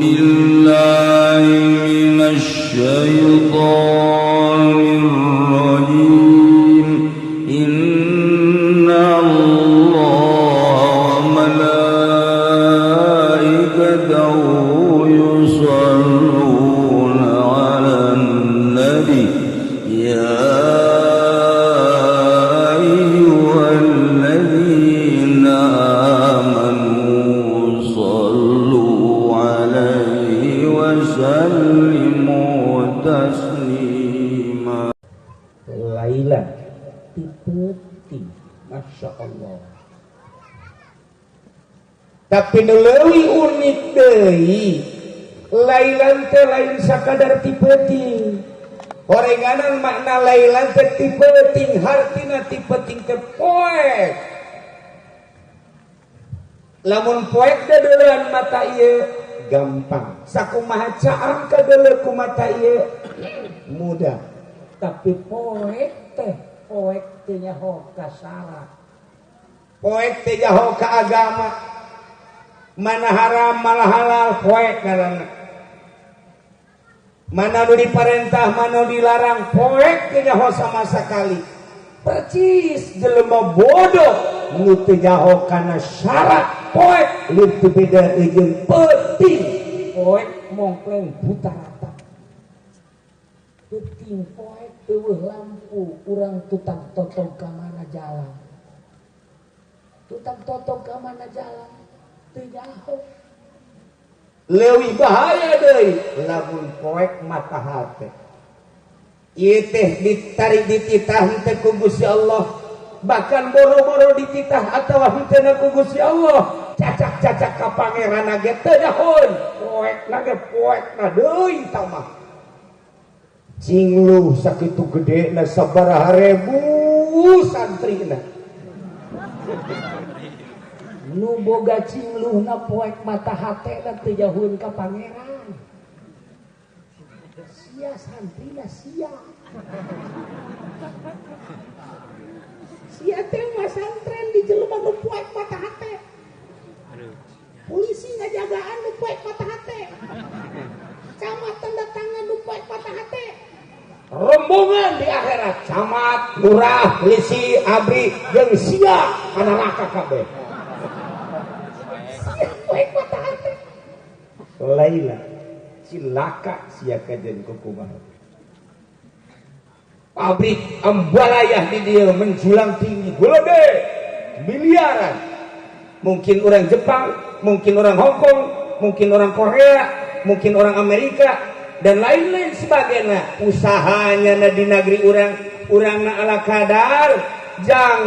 بالله من الشيطان الرجيم. إن الله وملائكته يصلون على النبي يا أيها الذين آمنوا صلوا عليه وسلموا تسليما. Laila ti peuting, Masya Allah. Tapi nu leuwih unik deui, lailan teh lain sakadar ti peuting. Horenganan makna lailan teh ti peuting, hartina ti peuting teh poek. Lamun poek dedeuleun mata ieu gampang, sakumaha caang kadeuleu ku mata ieu mudah. Tapi poek teh, poek teh nyaho ka sara, poek teh nyaho ka agama, mana haram malah halal poek ngaranna, mana nu diparentah, mana nu dilarang, poek teh nyaho sama sekali. Percis jelema bodoh nu teu nyaho kana syarat, poek leutik beda jeung peuting. Poek mongkleng buta rata. Peuting poek, euweuh lampu, urang tutang totong ka mana jalan, tutang totong ka mana jalan, teu nyaho. Leuwih bahaya deui lamun poek mata hate. Ieu teh ditarik, dititah henteu ku Gusti Allah, bahkan boro-boro dititah atawa henteu ku Gusti Allah, cacak-cacak ka pangeran ge teu nyahoeun. Poek na ge poek na deui tamah cingluh sakitu gede na, sabaraha ribu santrina nu boga cingluhna poek mata hatena teu jauheun ka pangeran. Sia santrina, sia sia teh masantren di jelema nu poek mata hate, polisi ngajagaan nu poek mata hate, camat tanda tangan nu poek mata hate, rombongan di akhirat camat, lurah, polisi, abri jeung sia ka neraka kabeh. Sia poek mata hate. Laila cilaka sia kajen kukumaha. Pabrik ambalayah di dia menjulang tinggi gede miliaran, mungkin orang Jepang, mungkin orang Hong Kong, mungkin orang Korea, mungkin orang Amerika, dan lain-lain sebagainya. Usahanya na di negeri orang, urang na ala kadar jang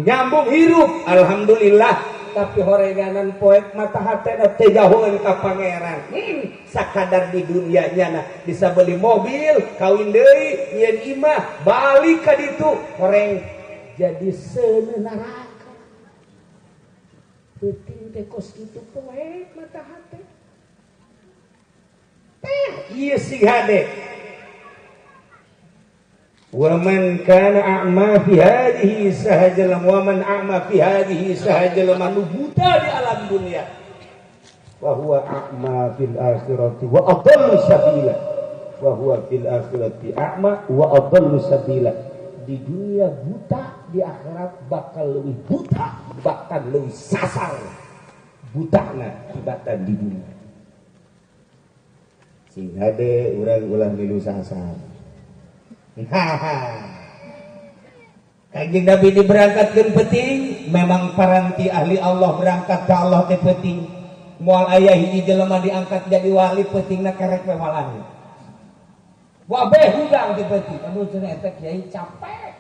nyambung hirup, alhamdulillah. Tapi horeganan poek mata hate teh jauhan ka pangeran. Sakadar di dunia nyana bisa beli mobil, kawin deui, nyieun imah, balik ka ditu horeng jadi seuneu neraka. Peuting teh kos kitu, poek mata hate teh. Ieu sing hade. Waman kana a'ma fi hadhihi sahajalam, waman a'ma fi hadhihi sahajalam, anu buta di alam dunia, wa huwa a'ma fil akhirati wa adallu sabila. Wa huwa fil akhirati a'ma wa adallu sabila. Di dunia buta, di akhirat bakal lebih buta, bahkan lebih sasar butana tibatan di dunia. Sing hade urang ulah milu sasar. Haha. Kanjeng Nabi diberangkatkan penting, memang paranti ahli Allah berangkat ke Allah teh penting. Moal aya hiji jelema diangkat jadi wali pentingna kerek we walani. Wabeh hudang di penting. Aduh, cenah eta kiai capek.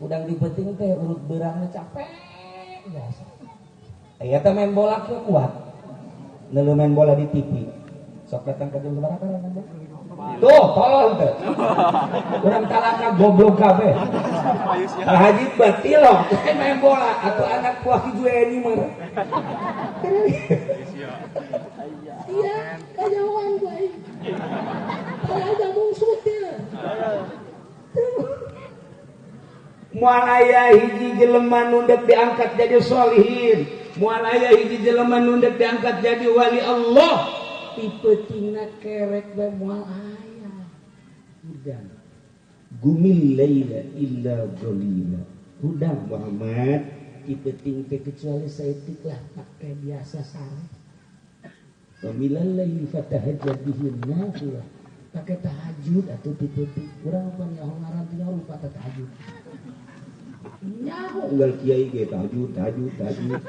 Hudang di penting teh urut beurangna capek biasa. Aya teh main bola kieu kuat. Neuleu main bola di TV. Sok datang ke jam sabaraha main bola? Tuh, tolol teh. Urang talaka goblok kabeh. Pak Haji batilok main bola atau anak buah Ki Jueni mah. Iya, kajauhan gue. Kalau ada mungsut ya. Moal aya hiji jelema nu deuk diangkat jadi solihin. Moal aya hiji jelema nu ndek diangkat jadi wali Allah peutingna kerek bae moal aya. Hudang gumil laila illa qalila. Hudang Muhammad ti peuting teh kecuali saeutik lah, pakai biasa sare. Wa minal laili fatahajjad bihi nafilah, pakai tahajud atau ti peuting. Urang apa nyaho ngaran teh rupa teh tahajud. Nyaho unggal kiai ge tahajud, tahajud, tahajud.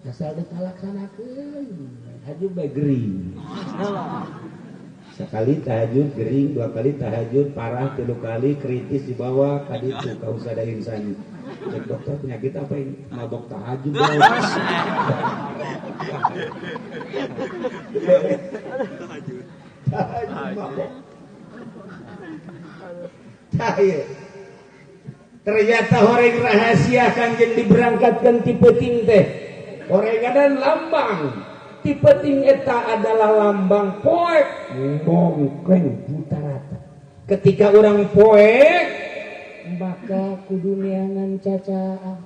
Asal ditalaksanakeun, tahajud bae gering. Sekali tahajud gering, dua kali tahajud parah, tilu kali kritis dibawa ka ditu ka Husada Insani. Cek dokter, penyakit apa ini? Mabok tahajud. Tahajud mabok. Tahajud. Ternyata horeng rahasia Kangjeng diberangkatkan ti peuting teh. Horeng dan lambang. Ti peuting eta adalah lambang poek mongkleng buta rata. Ketika orang poek maka kudu neangan cacaan.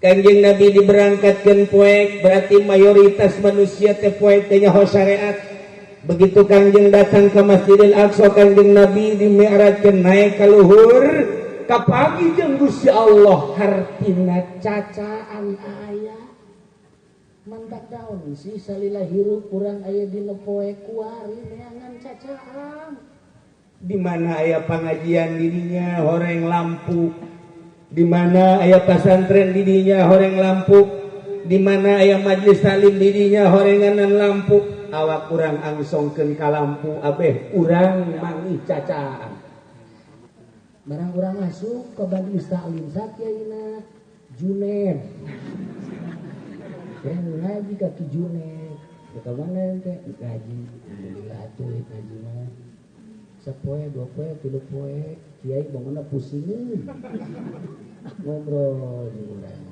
Kangjeng Nabi diberangkatkan poek, berarti mayoritas manusia teh poek teh nyaho syariat. Begitu Kangjeng datang ke Masjidil Aqsa, Kangjeng Nabi dimi'rajkeun naik ka luhur, kapanggih jeung Gusti Allah, hartina cacaan aya. Mantak daun sih salila hirup kurang aya dina poe kuari neangan cacaan. Di mana aya pangajian didinya horeng lampu, di mana aya pasantren didinya horeng lampu, di mana aya majelis taklim didinya horenganan lampu. Awak urang angsongkeun ka lampu abeh urang manggih cacaan. Barang urang masuk ke majelis taklim sakiaina Junet. Urang ngaji ka Ki Junet. Ka mana teh ngaji? Alhamdulillah atuh ngaji mah. Sapoe, dua poe, tilu poe, kiai bangunna pusingin. Ngobrol jeung urang.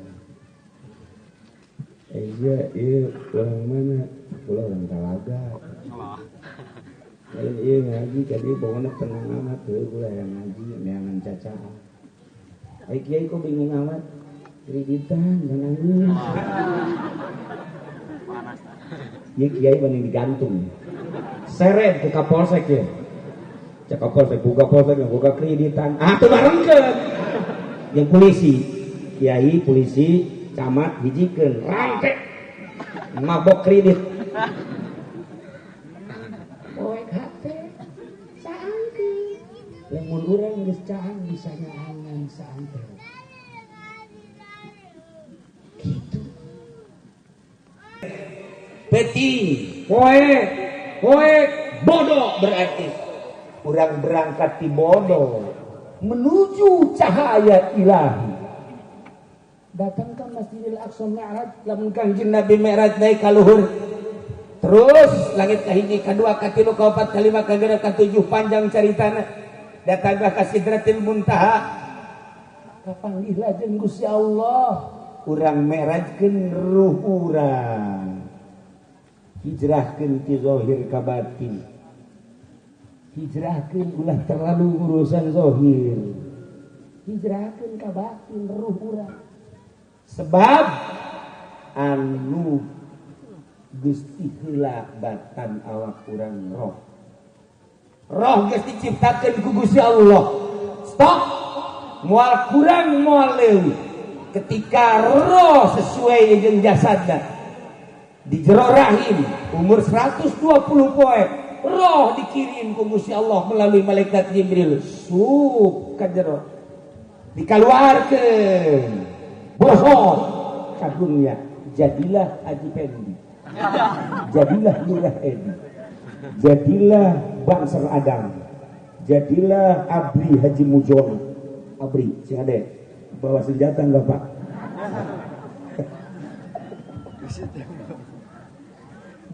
Iya, iya, orang mana? Kula orang Talaga. Lain iya ngaji jadi bangunna tenang amat tuh kula yang ngaji neangan cacaan. Ai kiai kok bingung amat? Kreditan nanggung. Ieu kiai mending digantung. Seret ke Kapolsek ya. Cek Kapolsek, buka polsek, buka kreditan. Ah, tuh barengkeun. Yang polisi, kiai, polisi, camat hijikeun, rangke. Mabok kredit. Poek hate saangkeun. Lamun urang geus caang bisa nyaangan saantero. Gitu. Peuting, poek, poek, bodoh berarti. Urang berangkat ti bodoh menuju cahaya ilahi. Datang ke Masjidil Aqsa Mi'raj, lamun Kangjeng Nabi Mi'raj naik ka luhur. Terus langit kahiji, kadua, katilu, kaopat, kalima, kagenep, katujuh, panjang caritana. Datanglah ka Sidratil Muntaha. Kapanggihlah jeung Gusti Allah. Urang mi'rajkeun ruh urang. Hijrahkeun ti zahir ka batin. Hijrahkeun ulah terlalu urusan zahir. Hijrahkeun ka batin ruh urang. Sebab anu Gusti heula batan awak urang roh. Roh geus diciptakeun ku Gusti Allah. Stop. Moal kurang moal leuwih. Ketika roh sesuai jeung jasadna di jero rahim umur 120 poe, roh dikirim ku Gusti Allah melalui malaikat Jibril sup ka jero, dikaluarkeun bohong ka dunia, jadilah Haji Pendi, jadilah Lurah Edi, jadilah Bangser Adang, jadilah Abri Haji Mujono. Abri sing ade bawa senjata enggak Pak?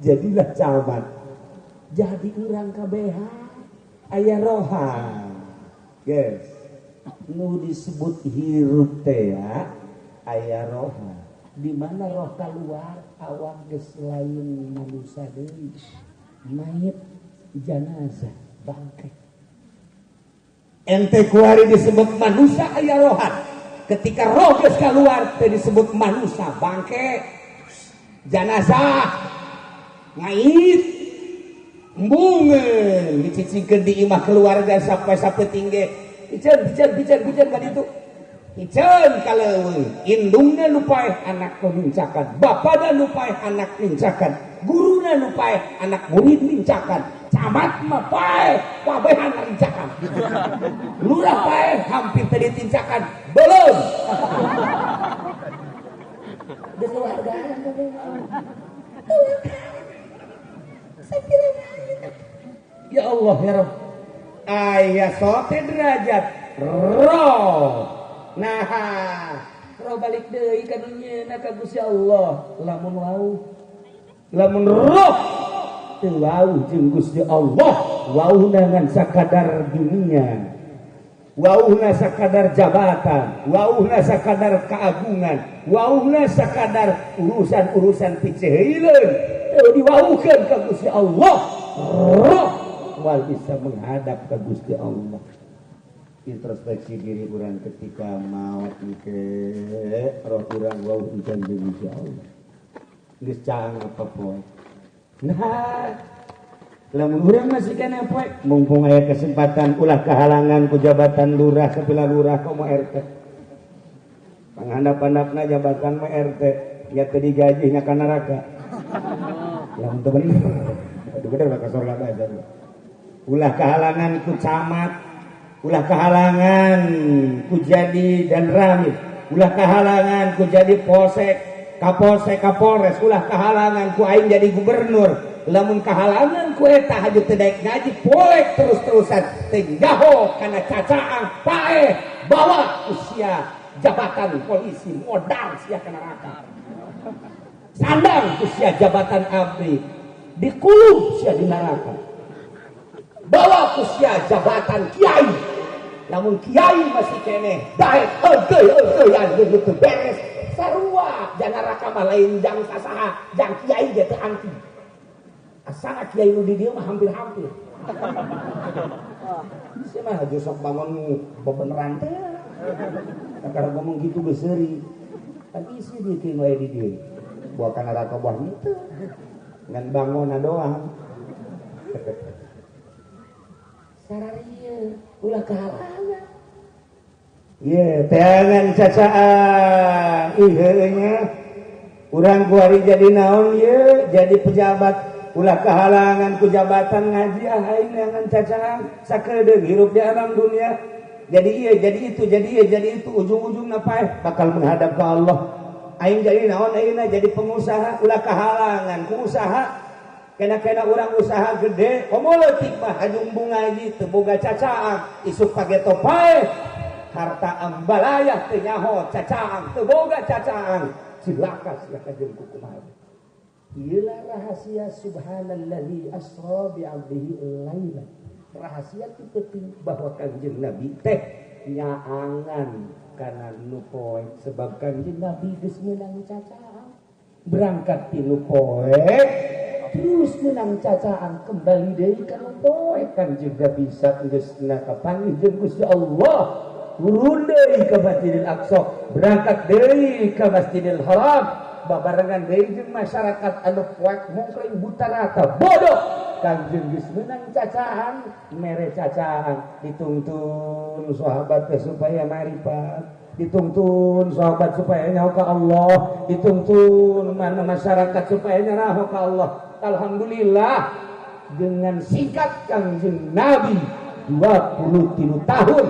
Jadilah camat, jadi urang KBH aya roha. Yes, nu disebut hirup teh ya aya roha. Di mana roh keluar awak geus lain manusia deui, mayit, jenazah, bangkai. Ente kuari disebut manusia aya rohan. Ketika roh geus keluar teu disebut manusia, bangke, janazah, ngait, embungeun, dicicingkeun di imah keluarga sampai sapeuting ge. Piceun, piceun, piceun, piceun ka ditu. Piceun ka leuweung. Indungna nu paeh anak nu nincakan, bapana nu paeh anak nincakan, guruna nu paeh anak murid nincakan, camat mah paeh kabehan nincakan. Lurah paeh hampir teu ditincakan, belum. Geus keluargaan kabeh. Ya Allah ya Rabb. Aya sote derajat roh. Nah, roh balik deui ka nu nyeuna ka Gusti Allah. Lamun wau, lamun roh teu wau jeung Gusti Allah, wauhna ngan sakadar dunia, wauhna sakadar jabatan, wauhna sakadar keagungan, wauhna sakadar urusan-urusan piceuileun, teu diwauhkeun ka Gusti Allah. Roh moal bisa menghadap ke Gusti Allah. Introspeksi diri urang ketika maut ke roh urang wau encan jeung Gusti Allah. Geus caang apa poe. Nah, lamun urang masih kana poe, mumpung aya kesempatan ulah kehalangan ku jabatan lurah, sapila lurah komo RT. Panghandap-handapna jabatan mah RT, nya teu digaji nya ka neraka. Lamun teu bener. Aduh bener ka surga bae. Ulah kehalangan ku camat, ulah kehalangan ku jadi dan ramil, ulah kehalangan ku jadi polsek, kapolsek, kapolres, ulah kehalangan ku aing jadi gubernur. Lamun kehalangan ku eta haju teu daek ngaji poek terus-terusan teu nyaho kana cacaang paeh bawa usia jabatan polisi modal sia ka neraka. Sandang usia jabatan abdi dikulub sia di neraka. Bawa usia jabatan kiai, namun kiai masih keneh daek eueuh eueuhan geus teu beres sarua janaraka mah lain jang sasaha jang kiai ge teu anti. Asana kiai nu di dieu mah hampir-hampir. Sia mah haju sok bangun bebeneran teh. Kakara ngomong gitu geus seuri. Kan isi di kieu wae di dieu. Buah kana neraka buah henteu. Ngan bangonna doang. Sararieu ulah kehalangan. Ye, teangan cacaan. Ih heueuh nya. Urang kuari jadi naon ye, jadi pejabat ulah kehalangan ku jabatan ngaji ah aing neangan cacaan sakedeung hirup di alam dunia. Jadi iya, jadi itu, jadi iya, jadi itu, ujung-ujungna paeh bakal menghadap ke Allah. Aing jadi naon ayeuna jadi pengusaha ulah kehalangan ku usaha. Kena-kena urang usaha gede, komo leutik mah hajung bunga teu boga cacaan, isuk pageto paeh harta ambalayah teu nyaho cacaan, teu boga cacaan, cilaka sia ka jeung kukumaha. Ieulah rahasia subhanallazi asra bi 'abdihi laila. Rahasia ti penting bahwa Kangjeng Nabi teh nyaangan kana nu poek sebab Kangjeng Nabi geus meunang cacaan. Berangkat ti nu poek terus menang cacaan kembali deui ka nu poek. Kangjeng Nabi geus kapanggih jeung Gusti Allah, turun deui ka Masjidil Aqsa, berangkat deui ka Masjidil Haram, babarengan deui jeung masyarakat anu poek mungkring buta rata bodoh. Kangjeng geus meunang cacaan, mere cacaan, dituntun sahabat teh supaya marifat, dituntun sahabat supaya nyaho ka Allah, dituntun mana masyarakat supaya nyaho ka Allah. Alhamdulillah dengan singkat Kangjeng Nabi 23 tahun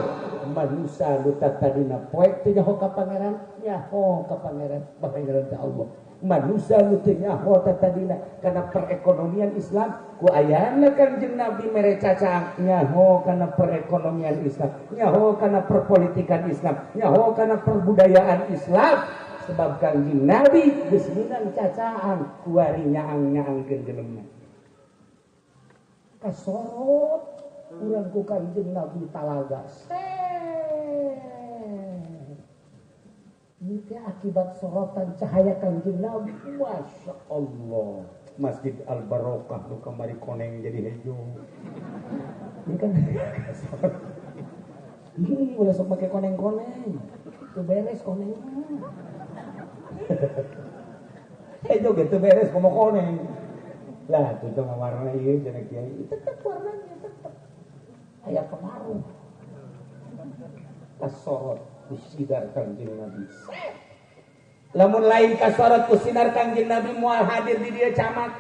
manusia nu tadina poek teu nyaho ka pangeran, nyaho ka pangeran, pangeran teh Allah. Manusia nu teu nyaho tadina kana perekonomian Islam, ku ayana Kangjeng Nabi mere cacaan nyaho kana perekonomian Islam, nyaho kana perpolitikan Islam, nyaho kana perbudayaan Islam. Sebab Kangjeng Nabi geus meunang cacaan kuari nyaang-nyaangkeun jelema. Kasorot urang ku Kangjeng Nabi talaga. Ini teh akibat sorotan cahaya Kangjeng Nabi. Masya Allah. Masjid Al Barokah nu kamari koneng jadi hejo. Ini kan ini ulah sok make koneng-koneng. Teu beres koneng. Joget teu beres komo koneng. Lah tuh mah warna ieu cenah kiai. Tetep warnanya tetep. Aya pengaruh. Kasorot ku sinar Kangjeng Nabi. Lamun lain kasorot ku sinar Kangjeng Nabi moal hadir di dieu camat.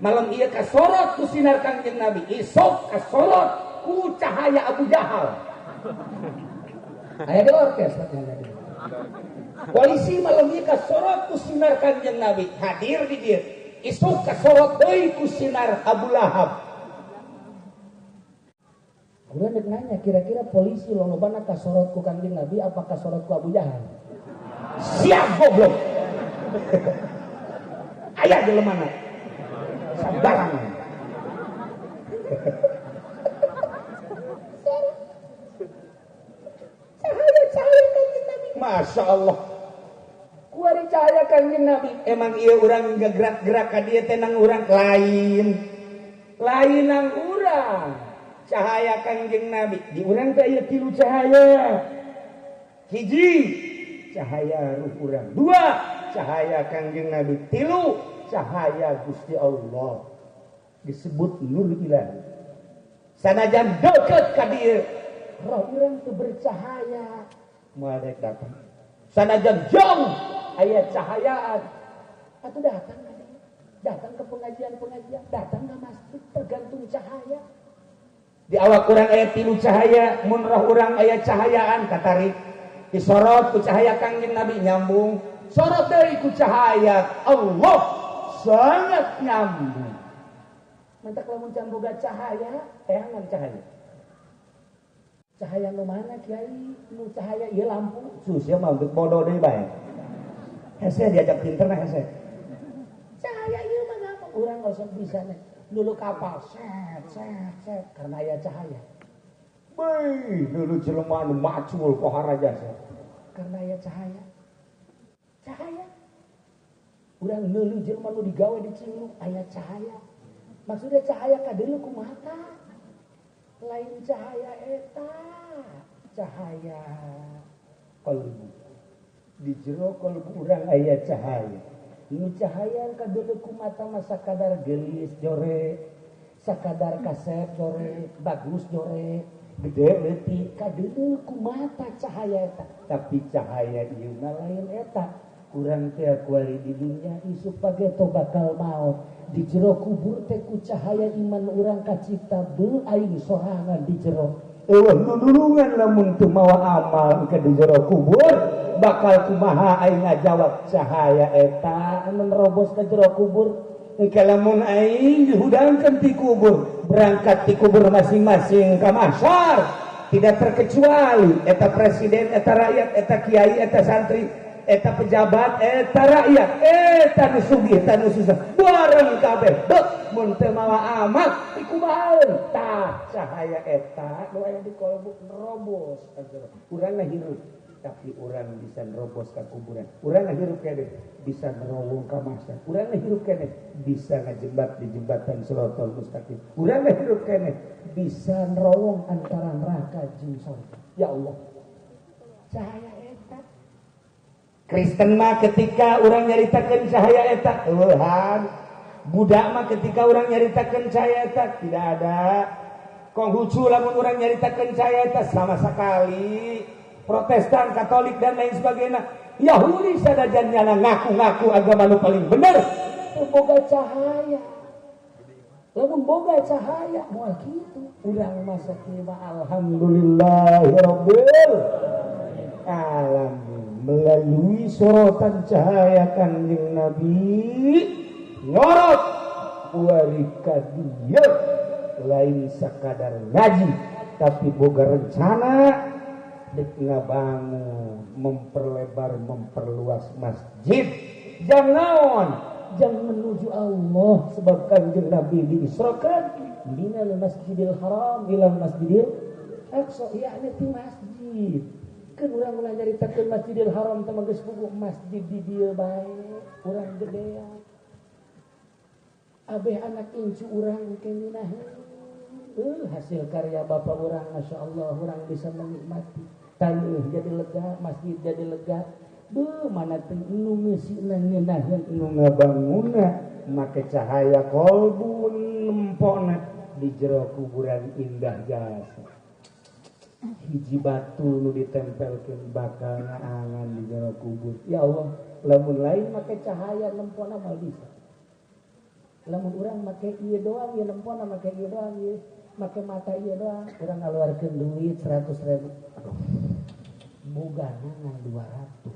Malam ieu kasorot ku sinar Kangjeng Nabi, isok kasorot ku cahaya Abu Jahal. Aya di orkes Polisi malam ieu kasorot ku sinar Kangjeng Nabi, hadir di dieu. Isuk kasorot deui ku sinar Abu Lahab. Urang rek nanya, kira-kira polisi lolobana kasorot ku Kangjeng Nabi apa kasorot ku Abu Jahal? Siap goblok. Aya jelemana. Sabarang. Cahaya-cahaya Kangjeng Nabi. Masya Allah. Kuari cahaya Kangjeng Nabi. Emang iya urang gerak-gerak ka dieu teh nang urang lain. Lain nang urang. Cahaya Kangjeng Nabi. Di urang teh aya tilu cahaya. Hiji, cahaya ruh urang. Dua, cahaya Kangjeng Nabi. Tilu, cahaya Gusti Allah. Disebut nur ilahi. Sanajan deket ka dieu, roh urang teu bercahaya. Moal daek datang. Sanajan jauh aya cahayaan, atuh datang ka dieu. Datang ke pengajian-pengajian, datang ke masjid, tergantung cahaya. Di awak urang aya tilu cahaya, mun roh urang aya cahayaan katarik. Disorot ku cahaya Kangjeng Nabi nyambung, sorot deui ku cahaya Allah sangat nyambung. Mantak lamun can boga cahaya, teangan cahaya. Cahaya nu mana kiai? Nu cahaya ieu lampu. Sus ya mah bodoh deui bae. Hese diajak pinter nah hese. Cahaya ieu mah gampang urang osok bisa nih. Dulu kapal set set set karena aya cahaya. Beuh, dulu jelema anu macul pohara jasa. Karena aya cahaya. Cahaya. Urang neuleuh jelema nu digawe di Cinglung aya cahaya. Maksudnya cahaya kadeuleu ku mata. Lain cahaya eta, cahaya kalbu. Di jero kalbu urang aya cahaya. Nu cahaya kadeuleu ku mata mah sakadar geulis jore, sakadar kasep jore, bagus jore, gede leutik kadeuleu ku mata cahaya eta. Tapi cahaya ieu mah lain eta. Urang teh kuari di dunia isuk pageto bakal maot. Di jero kubur teh ku cahaya iman urang kacipta beuh aing sorangan di jero. Eueuh nulungan lamun teu mawa amal ke di jero kubur bakal kumaha aing ngajawab cahaya eta anu nerobos ke jero kubur. Engke lamun aing dihudangkeun ti kubur, berangkat ti kubur masing-masing ka mahsyar, tidak terkecuali eta presiden, eta rakyat, eta kiai, eta santri, eta pejabat, eta rakyat, eta nu sugih, eta nu susah, bareng kabeh. Beuh, mun teu mawa amal dikumahaeun? Tah cahaya eta nu aya di kolbu nerobos ka jero. Urang mah hirup, tapi urang bisa nerobos ka kuburan. Urang mah hirup keneh bisa nerowong ka mahsyar. Urang mah hirup keneh bisa ngajembat di jembatan Shirathal Mustaqim. Urang mah hirup keneh bisa nerowong antara neraka jeung surga. Ya Allah. Cahaya eta. Kristen mah ketika urang nyaritakeun cahaya eta eueuhan. Buddha mah ketika urang nyaritakeun cahaya eta tidak ada. Konghucu lamun urang nyaritakeun cahaya eta sama sekali. Protestan, Katolik dan lain sebagainya. Yahudi sadajan nyana ngaku-ngaku agama nu paling bener. Teu boga cahaya. Lamun boga cahaya moal kitu. Urang mah sakieu mah alhamdulillahirabbil alamin. Melalui sorotan cahaya Kangjeng Nabi nyorot warika dieu lain sakadar ngaji tapi boga rencana dek ngabangun memperlebar memperluas masjid jangan naon jangan menuju Allah sebab Kangjeng Nabi diisrakan minal masjidil haram ilal masjidil aqsa yakni ti masjid. Kan urang ulah nyaritakeun Masjidil Haram teh geus puguh masjid di dieu bae urang gedean. Abeh anak incu urang ke minaheun. Hasil karya bapak urang masyaallah urang bisa menikmati. Taneuh jadi lega, masjid jadi lega. Beuh mana teh nu ngeusina ngeunaheun nu ngabangunna make cahaya kolbu nempona di jero kuburan indah jasa. Hiji batu nu ditempelkeun bakal ngaangan di jero kubur. Ya Allah, lamun lain make cahaya nempona moal bisa. Lamun urang make ieu doang ieu nempona make ieu doang ieu make mata ieu doang, urang ngaluarkeun duit 100.000. Aduh. Bogana ngan 200.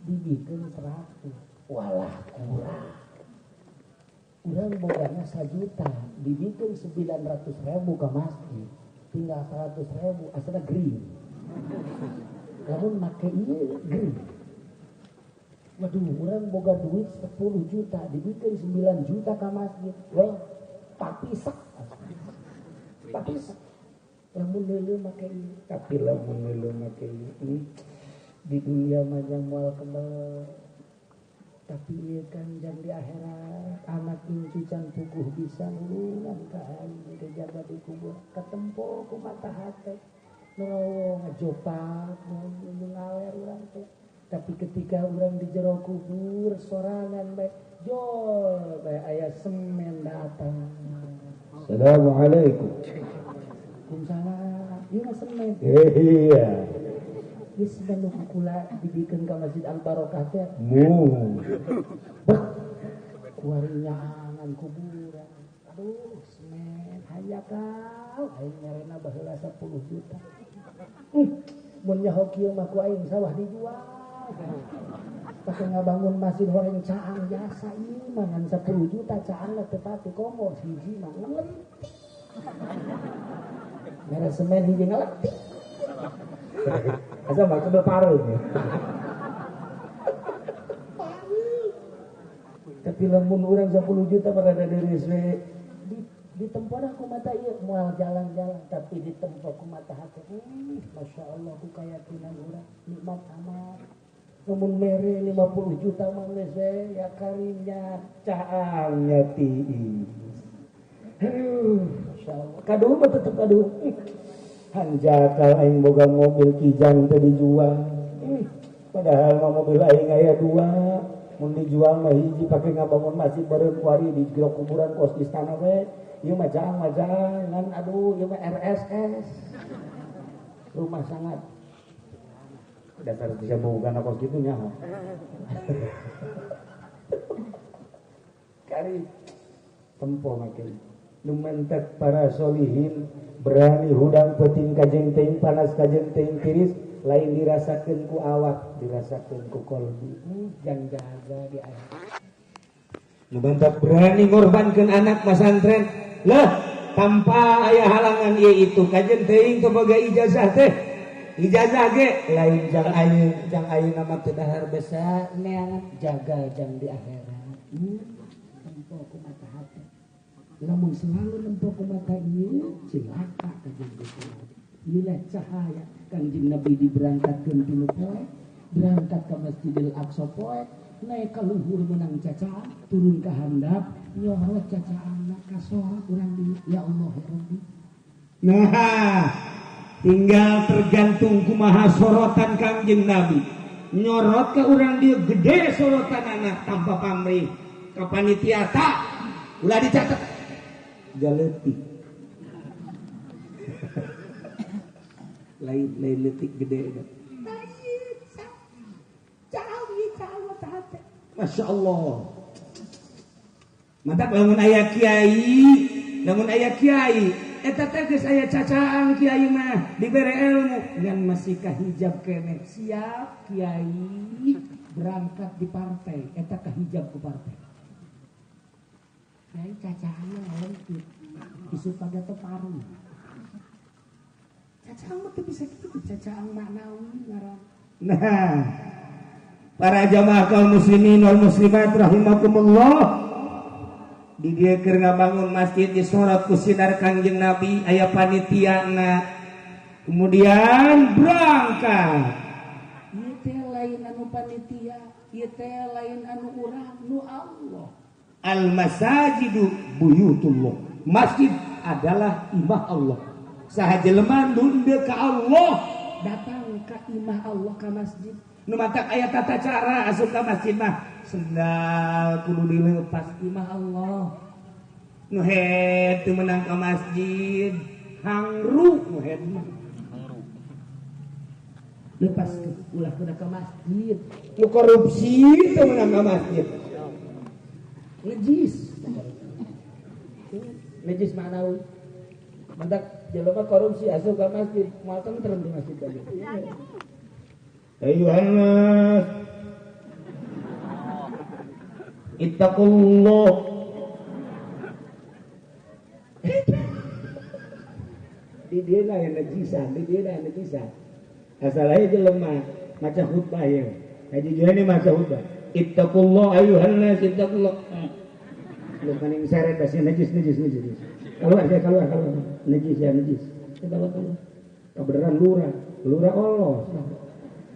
Dibikeun 100. Walah kurang. Urang bogana 1 juta, dibikeun 900.000 ka masjid. Tinggal 100.000 asalna green. Lamun make ieu green. Waduh, urang boga duit 10 juta, dibikeun 9 juta ka masjid. Weh, papisak. Papisak. Lamun leuleuh make ieu, tapi lamun leuleuh make ieu di dunia mah jang moal kebel. Tapi ieu kan jang di akhirat anak incu can puguh bisa nulungan ka aing teh jaga di kubur katempo ku mata hate nerowong ngajopak nu ngaler urang teh. Tapi ketika urang di jero kubur sorangan bae jol bae aya semen datang. Assalamualaikum. Waalaikumsalam. Ieu mah semen. Iya. Ieu semen nu kula dibikeun ka Masjid Al Barokah teh. Mu. Beuh. Kuari nyaangan kuburan. Aduh, semen hayakal aing nyarena baheula 10 juta. Mun nyaho kieu mah ku aing sawah dijual. Pake ngabangun masjid horeng caang jasa ieu mah ngan 10 juta caangna teu pati komo hiji mah ngeletik. Mere semen hiji ngeletik. Asa mah kebel pareung ya. Tapi lamun urang 10 juta berada dari we di tempat aku mata ieu moal jalan-jalan tapi di tempat ku mata hati. Masya Allah ku keyakinan urang nikmat amat. Namun mere 50 juta mah geus we ya karinya caangnya tiis. Aduh, Masya Allah. Kaduh mah tetep kaduh. Hanjakal aing boga mobil Kijang teh dijual. Padahal mah mobil aing aya 2. Mun dijual mah hiji pake ngabangun masjid bareng kuari di jero kuburan kos istana we. Ieu mah jaang mah jaang ngan aduh ieu mah RSS. Rumah sangat. Dasar bisa boga kos kitu nya. Kari tempo make. Nu mentek para solihin berani hudang peuting kajeun teuing panas kajeun teuing tiris lain dirasakeun ku awak dirasakeun ku kolbi. Jang jaga di akhirat. Nu mentek berani ngorbankeun anak pasantren lah tanpa aya halangan ieu itu kajeun teuing teu boga ijazah teh. Ijazah ge lain jang ayeuna jang ayeuna mah teu dahar besa neangan jaga jang di akhirat. Tempo ku mata hati. Lamun selalu nempo ku mata ieu cilaka ka jeung ieu cahaya Kangjeng Nabi diberangkatkeun tilu poe, berangkat ke Masjidil Aqsa poe, naik ka luhur menang cacaan, turun ka handap nyorot cacaanna kasorot urang dieu ya Allah ya Rabbi. Nah, tinggal tergantung kumaha sorotan Kangjeng Nabi. Nyorot ke urang dieu gede sorotan anak tanpa pamrih. Ka panitia tak ulah dicatat. Jaletik. Lain lain letik gede dah. Masya Allah. Mantap lamun aya kiai, lamun aya kiai eta teh geus aya cacaang kiai mah dibere ilmu ngan masih kahijab keneh. Siap kiai berangkat di partai eta kahijab ku partai. Kiai cacaangna lengkit isu pada teh paru. Cacaang mah teu bisa kitu, cacaang maknawi ngaran. Nah, para jamaah kaum muslimin wal muslimat rahimakumullah. Di dieu keur ngabangun masjid disorot ku sinar Kangjeng Nabi aya panitiana. Kemudian berangkat. Ieu teh lain anu panitia, ieu teh lain anu urang, nu Allah. Al masajidu buyutullah. Masjid adalah imah Allah. Saha jelema nunduk ka Allah datang ka imah Allah ka masjid. Nu matak aya tata cara asup ka masjid mah sendal kudu dilepas imah Allah. Nu head teu meunang ka masjid, hangru nu head mah. Lepas ke ulah kudu ka masjid. Nu korupsi teu meunang ka masjid. Najis. Najis maknawi. Mantak jelema korupsi asup ka masjid, moal tentrem di masjid tadi. Ayuhan nas ittaqullah. Di dia lah yang najisan, di dia lah yang najisan. Asal aja jelema maca khutbah ya. Haji Juhani maca khutbah. Ittaqullah ayuhan nas ittaqullah. Lu paling seret pasti najis najis najis. Keluar saya keluar keluar. Najis ya najis. Keluar keluar. Kebenaran lurah, lurah Allah.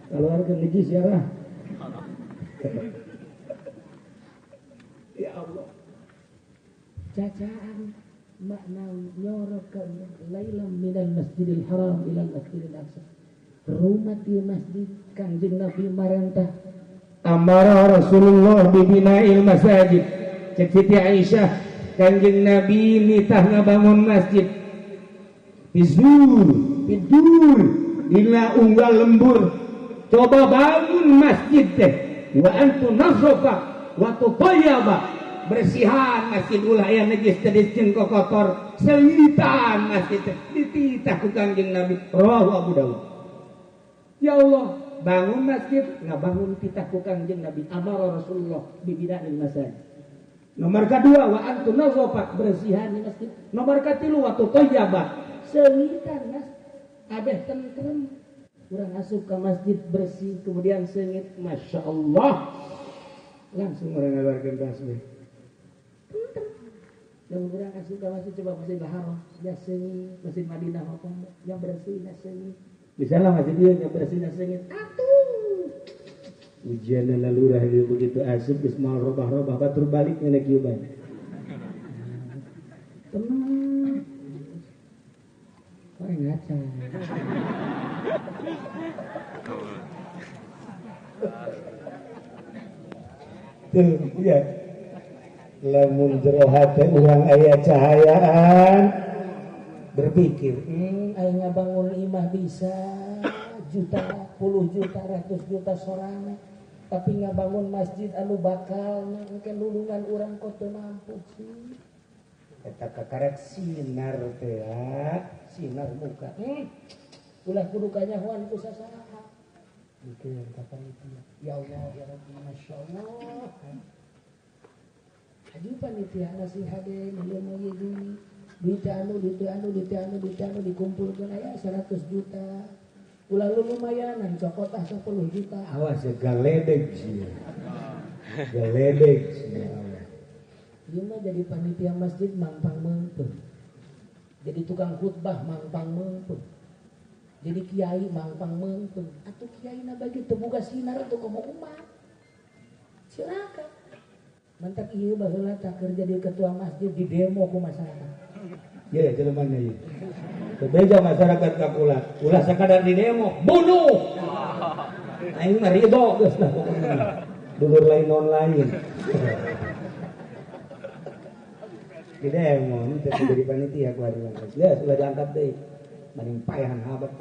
Keluar ke najis ya lah. Ya Allah. Cacaan maknawi nyorok lailam minal masjidil haram ilal masjidil aqsa. Rumah di masjid Kanjeng Nabi marentah amara Rasulullah bibina'il masajid. Cek Siti Aisyah, Kanjeng Nabi nitah ngabangun masjid. Bizur, tidur dina unggal lembur. Coba bangun masjid teh. Wa antu nasofa wa tutayyaba. Bersihan masjid ulah aya najis teh jeung kotor. Selitan masjid teh dititah ku Kanjeng Nabi. Rawahu Abu Dawud. Ya Allah, bangun masjid ngabangun titah ku Kanjeng Nabi amara Rasulullah bibina'il masajid. Nomor kedua wa antu nazofa bersihan di masjid. Nomor katilu wa tutayyaba seungitan mas abeh tentrem. Urang asup ke masjid bersih kemudian seungit, masya Allah langsung urang ngaluarkeun tasbih. Tentrem. Dan urang asup ke masjid coba Masjidil Haram ya seungit, Masjid Madinah maupun yang bersih ya seungit. Bisa lah masjid dia yang bersih ya seungit. Atuh ujian lurah dia begitu asup geus moal robah-robah batur balik ngene kieu bae. Tenang. Kok ngaca. Tuh, ya. Lamun jero hate urang aya cahayaan berpikir, aing ngabangun imah bisa juta, puluh juta, ratus juta sorangan. Tapi ngabangun masjid anu bakal engke lulungan urang kok teu mampu sih. Eta kakarek sinar teh, sinar muka. Ulah kudu kanyahoan ku sasaha. Mikir ka panitia. Ya Allah, ya Rabbi, masyaallah. Haji panitia nasi hade ieu ieu duit anu duit anu duit anu duit anu dikumpulkeun aya 100 juta. Ulah lu lumayanan cokot ah 10 juta. Awas ya galedeg sih. Galedeg sih. Ieu mah jadi panitia masjid mangpang meungpeung. Jadi tukang khutbah mangpang meungpeung. Jadi kiai mangpang meungpeung. Atuh kiai na bagi teu boga sinar atuh komo umat. Silakan. Mantak ieu baheula tah keur jadi ketua masjid di demo ku masyarakat. Ye jelema ieu. Bebeja masyarakat ka kula, ulah sakadar di demo, bunuh. Aing mah ridho geus lah pokona. Dulur lain non lain. Di demo teh jadi panitia ku ari mah. Geus ulah diangkat deui. Maning paehan habat.